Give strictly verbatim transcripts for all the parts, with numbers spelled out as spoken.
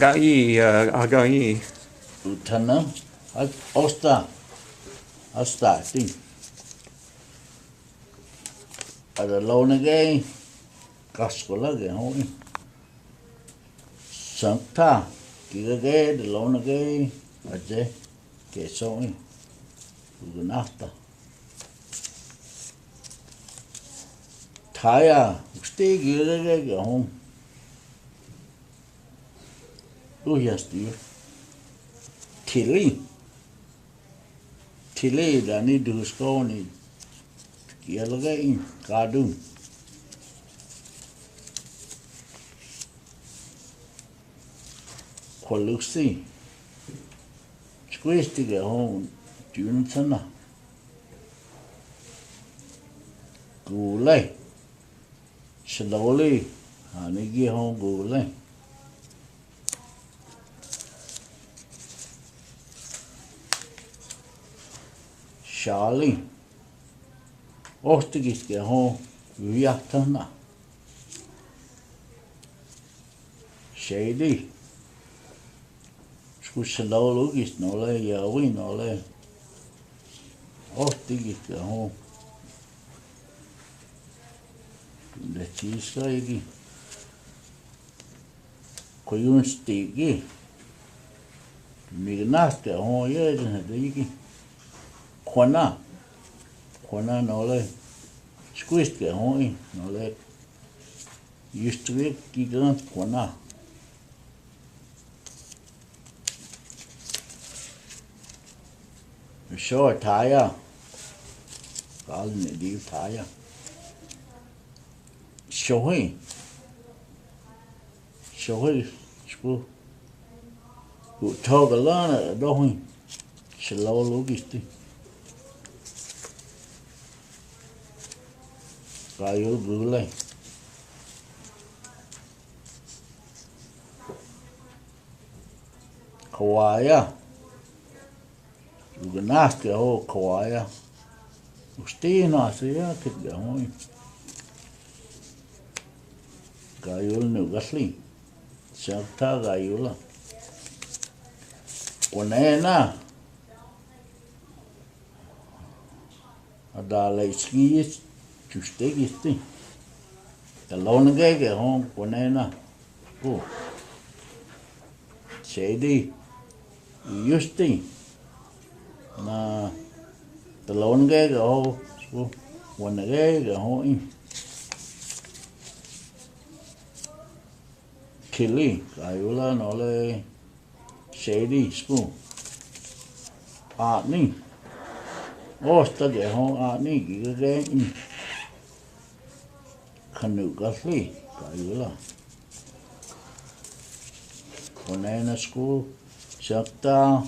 Ka i, a, a ka i. Utana, a, osta, asta, ti. A da lona gei, kaskola gei hoi. Santa, ki gei, da lona gei, a je, ke so i. Uganasta. Taya, usti ki gei, gei, gei hoi. Uhias ti. Tili. Tili dani dusko ni. Kiel gei in kadun. Koluksi. Skuisti gei hon tiun sana. Gulai. Shaloli, hani gei hon gulai. Shali. Ohtigis gei hon uyahtana. Shedi. Sku shalolugis nole, yawi nole. Ohtigis gei hon. Detiska igi. Koyun stigi. Mignas gei hon ye de igi. Kona. Kona nole. Skuis gei hon i nole. Yustrik ki gan kona. Sho taya. Kal ne di taya. Shohi. Shohi. Sku. Ku thoga lana dohi. Shalolugis ti. Kayul gulai. Kawaya. Uganas gei ho kawaya. Usti nasi ya kit gei ho. Gayul nu gasli. Sakta gayula. Konena. Adalai skis, chustegis ti. Talon gei gei hon konena. Ku. Sedi. Yusti. Na. Talon gei gei hon. Ku. Wan gei gei hon i. Kili. Kayula nole. Sedi sku. Ani. Osta gei hon ani gei gei i. Kanu gasli. Kayula. Konena sku. Sakta.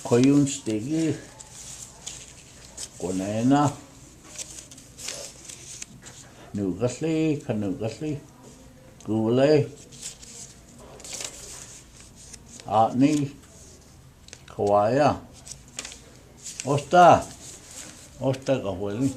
Koyun stigi. Konena. Nu gasli, kanu gasli. Gulai. Ani. Kawaya. Osta. Osta kahueli.